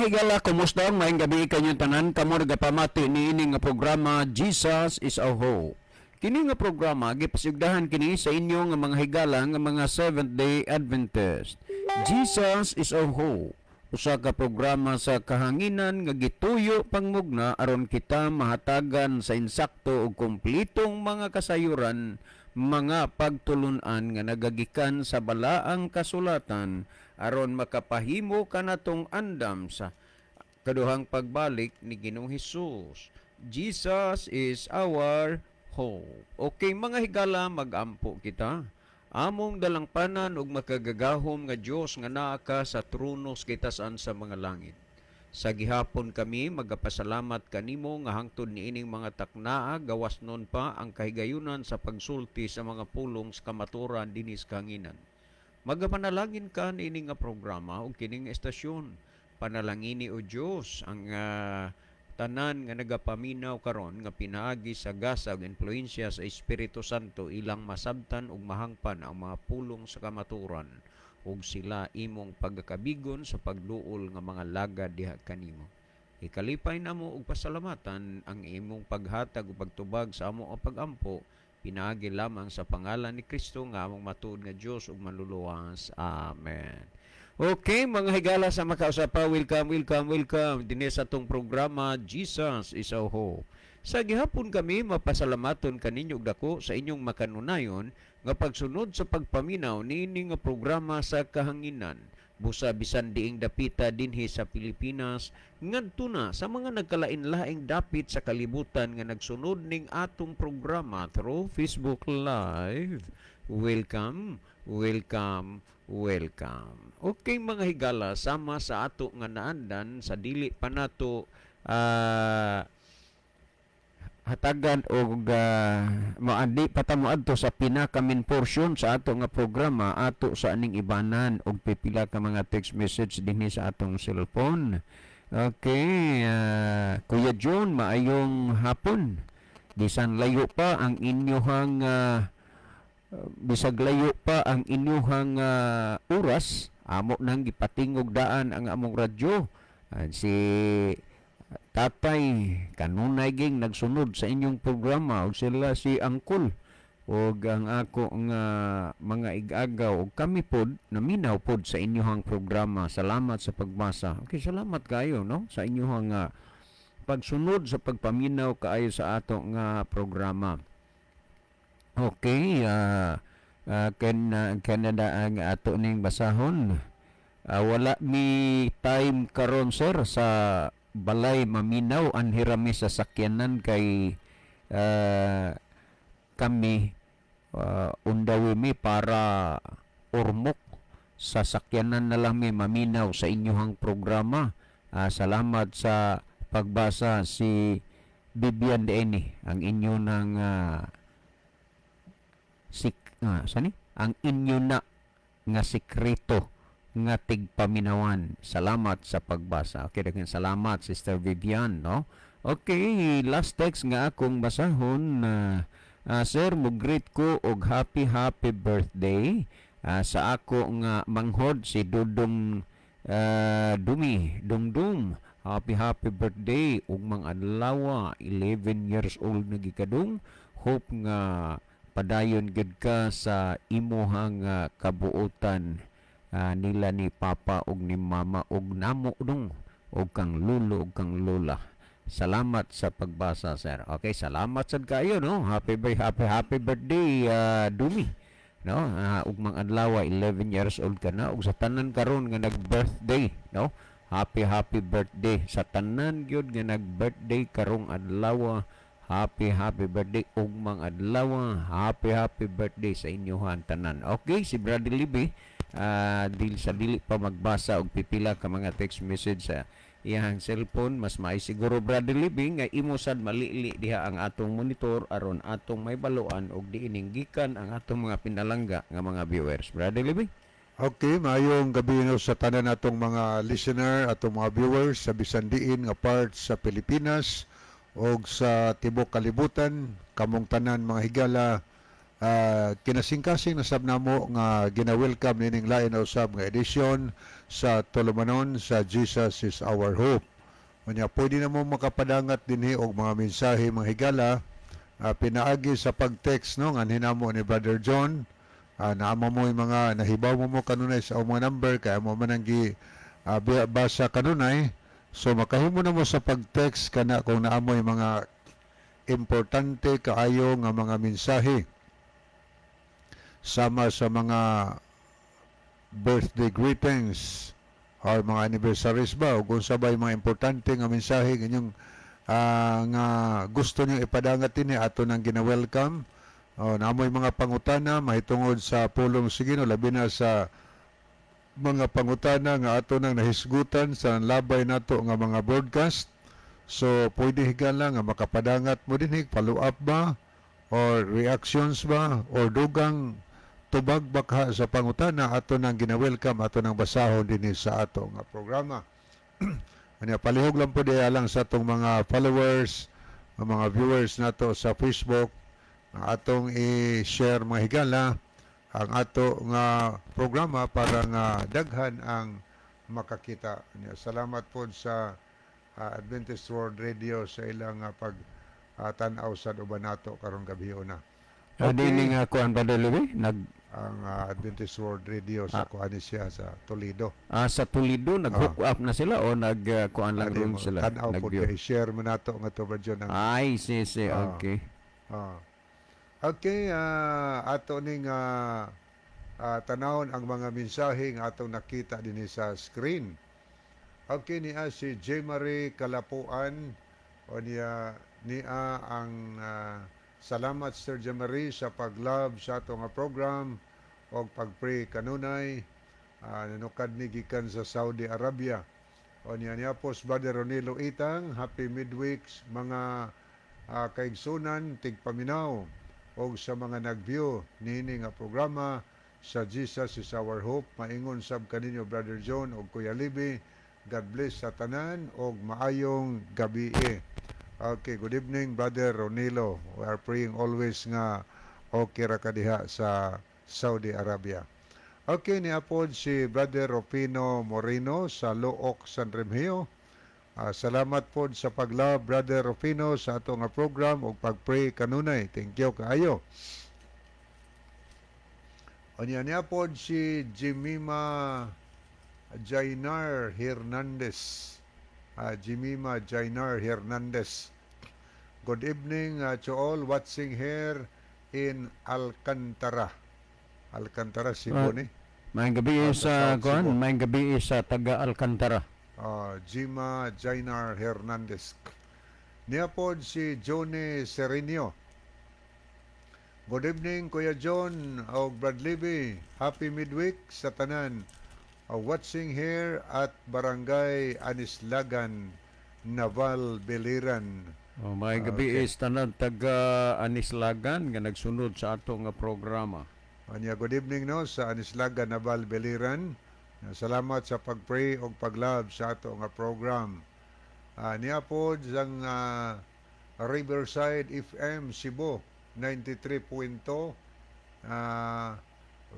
Higala, kumusta? Maayong gabi kanyong tanan, kamo nagapamati niini nga programa, Jesus is Our Hope. Kini nga programa gipasigdahan kini sa inyo nga mga higala nga mga Seventh Day Adventist. Jesus is Our Hope. Usa ka programa sa kahanginan nga gituyo pangmugna aron kita mahatagan sa insakto ug kumplitong mga kasayuran, mga pagtulunan nga nagagikan sa balaang kasulatan aron makapahimo kanatong andam sa kaduhang pagbalik ni Ginoong Hesus. Jesus is our hope. Okay, mga higala, magampo kita. Among dalangpanan ug makagagahom nga Dios nga naa ka sa trono sa kitasan sa mga langit. Sa gihapon kami magapasalamat kanimo nga hangtod niining mga taknaa gawas nun pa ang kahigayunan sa pagsulti sa mga pulong sa kamaturan dinhi sa kahanginan. Magapanalangin ka niini nga programa ug kining estasyon. Panalangini, o Dios, ang tanan nga nagapaminaw karon nga pinaagi sa gasa ug impluwensya sa Espiritu Santo ilang masabtan ug mahangpan ang mga pulong sa kamaturan ug sila imong pagkabigon sa pagduol nga mga lagad diha kanimo. Ikalipay namo ug pasalamatan ang imong paghatag ug pagtubag sa amo ang pagampo pinaagi lamang sa pangalan ni Kristo nga among matuod nga Dios ug manluluwas. Amen. Okay, mga higala sa makausapa, welcome, welcome, welcome dinhi sa atong programa, Jesus is Our Hope. Sa gihapon kami mapasalamaton kaninyo og dako sa inyong makanunayon nga pagsunod sa pagpaminaw niini nga programa sa kahanginan. Busa bisan diing dapita dinhi sa Pilipinas ngadto na sa mga nagkalain-laing dapit sa kalibutan nga nagsunod ning atong programa through Facebook Live. Welcome, welcome, welcome. Okay, mga higala, sama sa ato nga naandan sa dili pa nato hatagan og maadi pa ta moadto sa pinaka main portion sa ato nga programa, ato sa aning ibanan og pipila ka mga text message dinhi sa atong cellphone. Okay, Kuya John, maayong hapon. Bisan layo pa ang inyuhang bisag layo pa ang inyuhang oras, amo nang gipatingog daan ang among radyo. Si tatay kanunay ging nagsunod sa inyong programa ug sila si angkol ug ang ako nga mga igagaw ug kami pod naminaw pod sa inyong programa. Salamat sa pagbasa. Okay, salamat kayo, no, sa inyong pagsunod sa pagpaminaw kaayo sa ato nga programa. Okay, ken Canada ang ato ning basahon. Wala mi time karon, sir, sa balay maminaw, anhi ra mi sa sakyanan kay kami undawi mi para Ormoc, sa sakyanan na lang mi maminaw sa inyong programa. Salamat sa pagbasa. Si Bibian Deni ang inyo ng sik sani ang inyo na nga sekreto nga tigpaminawan. Salamat sa pagbasa. Okay, daghang salamat, Sister Vivian, no? Okay, last text nga akong basahon na sir, mo greet ko og happy happy birthday sa ako nga manghod, si Dudong Dumi Dungdung. Happy happy birthday ug mga adlaw, 11 years old na gikadung. Hope nga padayon gid ka sa imuhang kabuotan nila ni papa ug ni mama ug namo dong ug kang lulo ug kang lola. Salamat sa pagbasa, sir. Okay, salamat sad kayo, no? Happy happy happy birthday, Dumi, no? Ug mga adlaw, 11 years old ka na. Ug sa tanan karon nga nag-birthday, no? Happy happy birthday sa tanan gyud nga nag-birthday karong adlaw. Happy happy birthday ug mga adlaw. Happy happy birthday sa inyohan tanan. Okay, si Brother Libby, dil sa dili pa magbasa og pipila ka mga text message sa iyang cellphone, mas maay siguro, Brother Libby, nga imo sad malili diha ang atong monitor aron atong may baluan og diining gikan ang atong mga pinalangga nga mga viewers. Brother Libby. Okay, maayong gabi, no, sa tanan natong mga listener, atong mga viewers sa bisan diin nga parts sa Pilipinas o sa tibok kalibutan, kamong tanan, mga higala, Kinasingkasing na sab namo nga gina-welcome nining lain na usab nga edisyon sa Tulumanon sa Jesus is Our Hope. Unya pwede na mo makapadangat dinhi og mga mensahe, mga higala, pinaagi sa pag-text, no, nga hinamo ni Brother John. Naamo mo yung mga nahibaw mo mo kanunay sa mga number kaya mo man ang gi basa kanunay, so makahimo na mo sa pag-text kana kung naamoy mga importante kaayo nga mga mensahe sama sa mga birthday greetings or mga anniversaries ba o kung sabay mga importante nga mensahe inyong nga gusto niyo ipadangat dinhi, ato nang gina-welcome. O naamoy mga pangutana mahitungod sa pulong sa Ginoo, labi na sa mga pangutana nga ato nang nahisgutan sa labay nato nga mga broadcast. So pwede, higala, nga makapadangat mo dinhi, follow up ba or reactions ba or dugang tubag baka sa pangutana, ato nang gina-welcome, ato nang basahon dinhi sa ato nga programa. Anya palihog lang po diya lang sa atong mga followers, ang mga viewers nato sa Facebook, ang atong i-share, mga higala, ang ato nga programa para nga daghan ang makakita. Anya, salamat po sa Adventist World Radio sa ilang pag tan-aw sa uban nato karong gabi na. Okay. Dini nga kuan, Brother Louie, nag Ang Adventist World Radio sa kuan siya sa Toledo. Sa Toledo, nag-hook up na sila o nag kuan lang Adi ron mo, sila? Tan-aw po Nag-view. Kay share mo nato nga to ba ang Ay, si si okay. Okay, ato ning tanawon ang mga mensahe nga atong nakita dinhi sa screen. Okay, niya si J. Marie Kalapuan o niya niya ang salamat, Sir J. Marie, sa pag-love sa ato nga program og pag-pray kanunay. Nanukad ni gikan sa Saudi Arabia. O niya niya po si Brother Ronilo Itang, happy midweek mga kaigsunan tigpaminaw og sa mga nag-view niini nga programa sa Jesus is Our Hope. Maingon sab kaninyo, Brother John og Kuya Libby. God bless sa tanan og maayong gabi. Okay, good evening, Brother Ronilo. We are praying always nga okay ra ka diha sa Saudi Arabia. Okay, niapod si Brother Rufino Moreno sa Looc, San Remigio. Salamat po sa pag-love, Brother Rufino, sa ato nga program ug pag-pray kanunay. Thank you kaayo. Unya niya pod si Jimima Jainar Hernandez. Jimima Jainar Hernandez. Good evening to all watching here in Alcantara. Alcantara, Cebu ni. Maayong gabi Ah, sa sa South kuan, Cebu. maayong gabi sa taga Alcantara. Jima Jainar Hernandez. Niya pod si Johnny Serenio. Good evening, Kuya John og Brad Libby. Happy midweek sa tanan. Watching here at Barangay Anislagan, Naval, Biliran. Oh, maayong gabi is tanan taga Anislagan nga nagsunod sa ato nga programa. Anya, good evening, no, sa Anislagan, Naval, Biliran. Salamat sa pag-pray og pag-love sa ato nga program. Niya po ang Riverside FM Cebu 93.2.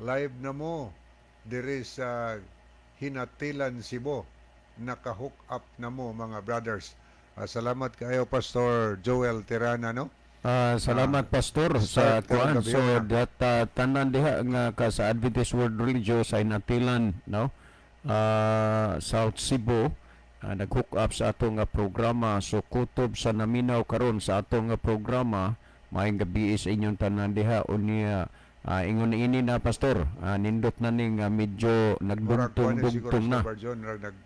Live na mo diri sa Hinatilan, Cebu. Naka-hook up na mo, mga brothers. Salamat kayo, Pastor Joel Tirana, no? Salamat, Pastor, sa Start karong kuan gabi so na. That tanan diha nga ka sa Adventist World Radio sa Hinatilan, no, South Cebu, nag-hook up sa ato nga programa, so kutob sa naminaw karon sa ato nga programa. Maayong gabi sa inyong tanan diha. Unya ingon ini na, Pastor, nindot na ning medyo Murag kuan ni siguro nagdugtong-dugtong na. Sa Barjon, murag nag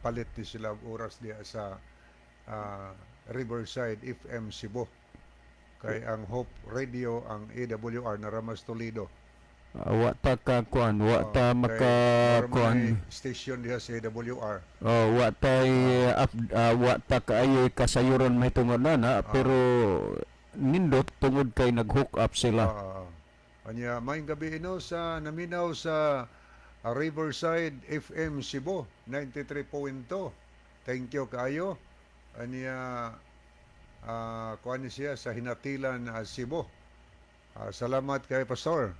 palit ni sila og oras diha sa Riverside FM Cebu. Kay ang Hope Radio, ang AWR naramas Toledo. Wa ta ka kuan, wa ta Oh, maka kay mura man kuan may station diha sa AWR. Oh, wa tay up, wa ta kaayo kasayuron mahitungod na na pero nindot tungod kay nag-hook up sila. Anya maayong gabi ino sa naminaw sa Riverside FM Cebu 93.2. Thank you kaayo. Anya kuan ni siya sa Hinatilan, Cebu. Salamat kay Pastor.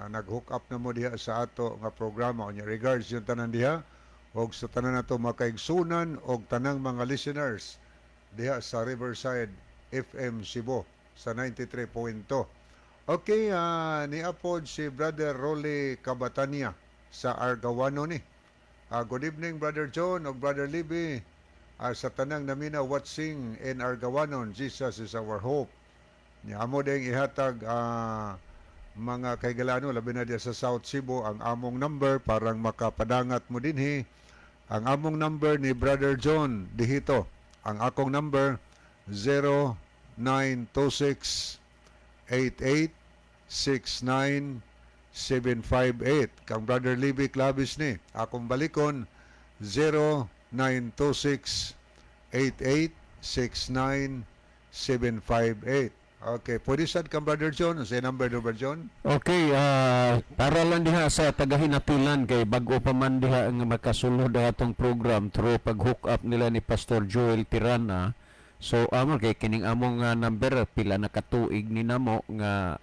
Nag-hook up na mo diha sa ato nga programa. Unya regards yung tanan diha og sa tanan nato makaigsunan og tanang mga listeners diha sa Riverside FM Cebu sa 93.2. Okay, niapod si Brother Rolly Cabatania sa Argawano ni. Good evening, Brother John og Brother Libby. Sa tanang namina watching in Argawanon, Jesus is our hope. Ni amo ding ihatag, mga kahigalano, labi na diya sa South Cebu, ang among number parang makapadangat mo dinhi. Ang among number ni Brother John dihito. Ang akong number 0926 88 69 758. Kang Brother Libby Clavis ni. Akong balikon 0926 88 69 758. Okay, pwede sad kang Brother John. Sa number do, Brother John? Okay, para lang diha sa tagahinatilan kay bag-o pa man diha nga makasulod atong program through pag-hook up nila ni Pastor Joel Tirana. So amo kay kining among number pila na katuig ni namo nga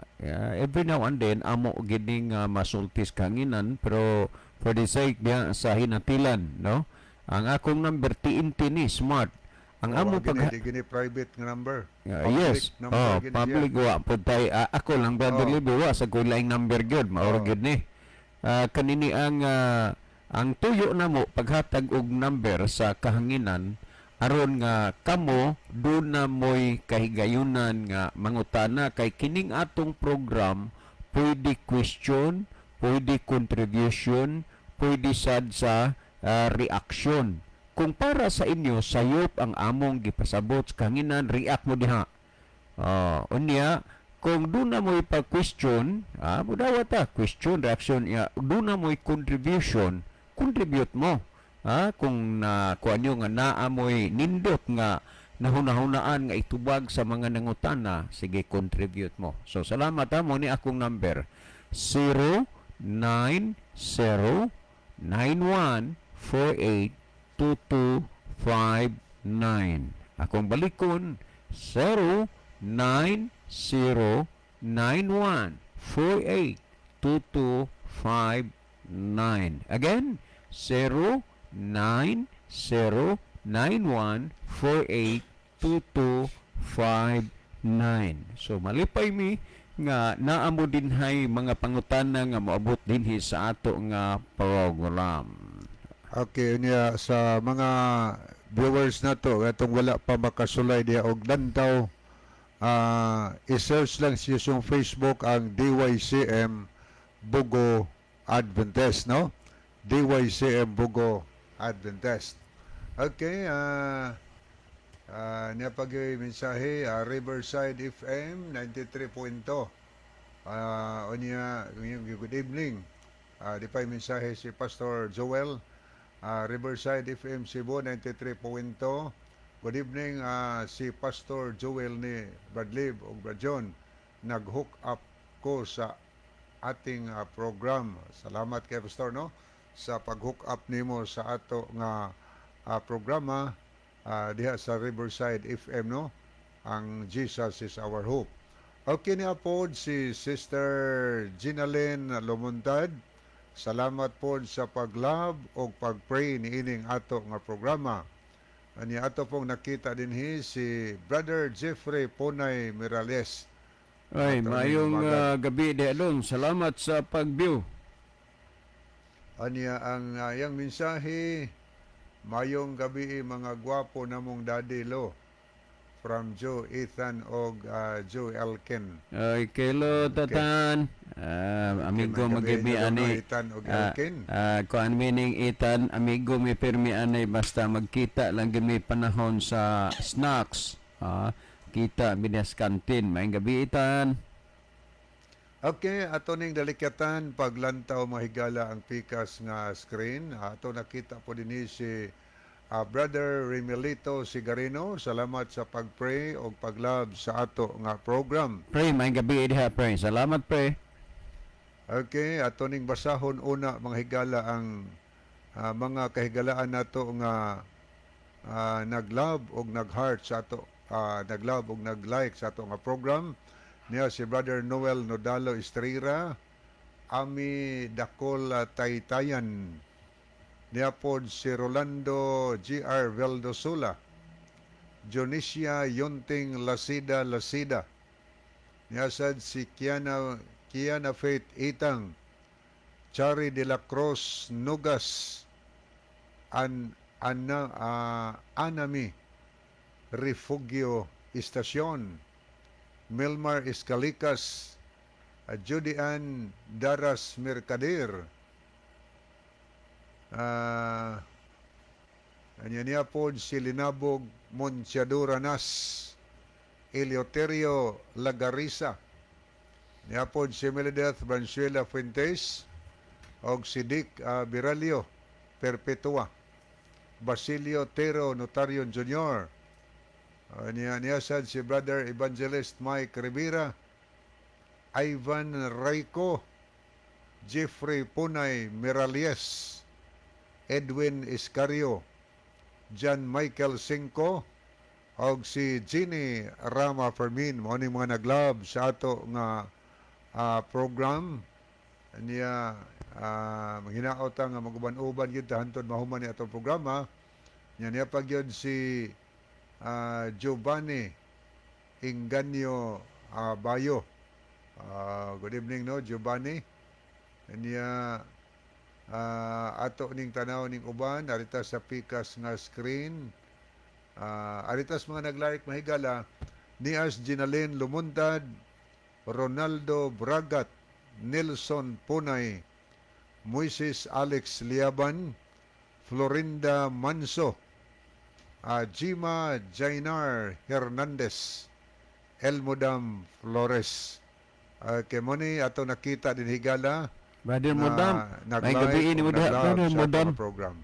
every now and then amo gid ning masultis kanginan, pero for the sake diha sa hinatilan, no? Ang akong number TNT ni Smart. Ang amo Oh, pag gini, di gini private nga number. Public Yes. number Oh, gini siya. Public wa pud tay. Ako lang, Brother Libby, wa sa koy laing number gyud, mao gyud ni. Kanini ang tuyo namo paghatag og number sa kahanginan aron nga kamo duna moy kahigayunan nga mangutana kay kining atong program pwede question, pwede contribution, pwede sad sa reaction. Kung para sa inyo sayop ang among gipasabot sa kahanginan, react mo diha. Unya, kung duna mo ipa-question, mudawa ta, question, reaction, ya, duna mo contribution, contribute mo. Kung na kuan nyo nga naa mo'y nindot nga nahunahunaan nga itubag sa mga nangutana, sige, contribute mo. So salamat ha, mo ni akong number 090 9148 2259. Akong balikon 090 9148 2259. Again, 090 9148 2259. So malipay mi nga naamo dinhay mga pangutana nga moabot dinhi sa ato nga program. Okay, niya sa mga viewers nato atong wala pa makasulay diha og lantaw, i-search lang siya sa Facebook ang DYCM Bogo Adventist, no? DYCM Bogo Adventist. Okay, niya pag mensahe, Riverside FM 93.2. Unya, good evening. Di pa yung mensahe si Pastor Joel, Riverside FM Cebu 93.2. Good evening, si Pastor Joel ni Bradley o Brad John. Nag-hook up ko sa ating program. Salamat kay Pastor, no, sa pag-hook up nimo sa ato nga programa diha sa Riverside FM, no, ang Jesus is Our Hope. Okay ni pod si Sister Ginalyn Lumuntad. Salamat po sa pag-love o pag-pray ni ining ato nga programa. Ani ato pong nakita dinhi si Brother Jeffrey Ponay Mirales. Ay, Ato ning maayong umaga. Gabi di. Salamat sa pag-view. Anya ang iyang mensahe, "Mayong gabi mga gwapo namong Daddy Lo," from Joe Ethan og Joe Elkin. Ay, kelo tatan. Amigo May gabi magibi inyo daw, no, ani. Ethan og Elkin. Kuan meaning Ethan, amigo mi pirmi anay basta magkita lang gyud mi panahon sa snacks. Kita mi sa kantin. Maayong gabi, Ethan. Okay, ato ning dalikyatan paglantaw, mga higala, ang pikas nga screen. Ato nakita po dinhi si Brother Remelito Sigarino. Salamat sa pag-pray o pag-love sa ato nga program. Pre, maayong gabi diha, pre. Salamat, pre. Okay, ato ning basahon una, mga higala, ang mga kahigalaan nato nga nag-love og nag-heart sa ato, nag-love og nag-like sa ato nga program. Niya si Brother Noel Nodalo Estrera, Ami Dakol Taytayan. Niya pod si Rolando G.R. Veldosula, Dionisia Yunting Lasida Lasida. Niya sad si Kiana Kiana Faith Itang, Chari de la Cruz Nugas, An Ana Anami Refugio Istasyon, Milmar Escalicas, Judy Ann Daras Mercader, anya niya pod si Linabog Montiadora Nas, Eleuterio Lagarisa, niya pod si Melideth Branchuela Fuentes, og si Dick Biralio Perpetua, Basilio Tero Notario Jr., niya sad si Brother Evangelist Mike Rivera, Ivan Rayco, Jeffrey Punay Miralles, Edwin Iscario, John Michael Cinco, og si Ginny Rama Fermin. Mao ni mga nag-love sa ato nga program. Niya manghinaot nga maguban-uban gyud ta hantod mahuman ni atong programa. Niya niya pa gyud si Giovanni Inganyo Bayo. Good evening, no, Giovanni. Niya ato ning tanaw ning uban arita sa pikas nga screen. Aritas mga nag-like, mahigala, nias Ginalyn Lumuntad, Ronaldo Bragat, Nelson Punay, Moises Alex Liaban, Florinda Manso, Jima Jainar Hernandez, Elmodam Flores. Kay mo ni ato nakita din, higala, Brother na Modam, nag-like may gabi ni o mo diha, nag-love Brother sa Modam. atong program.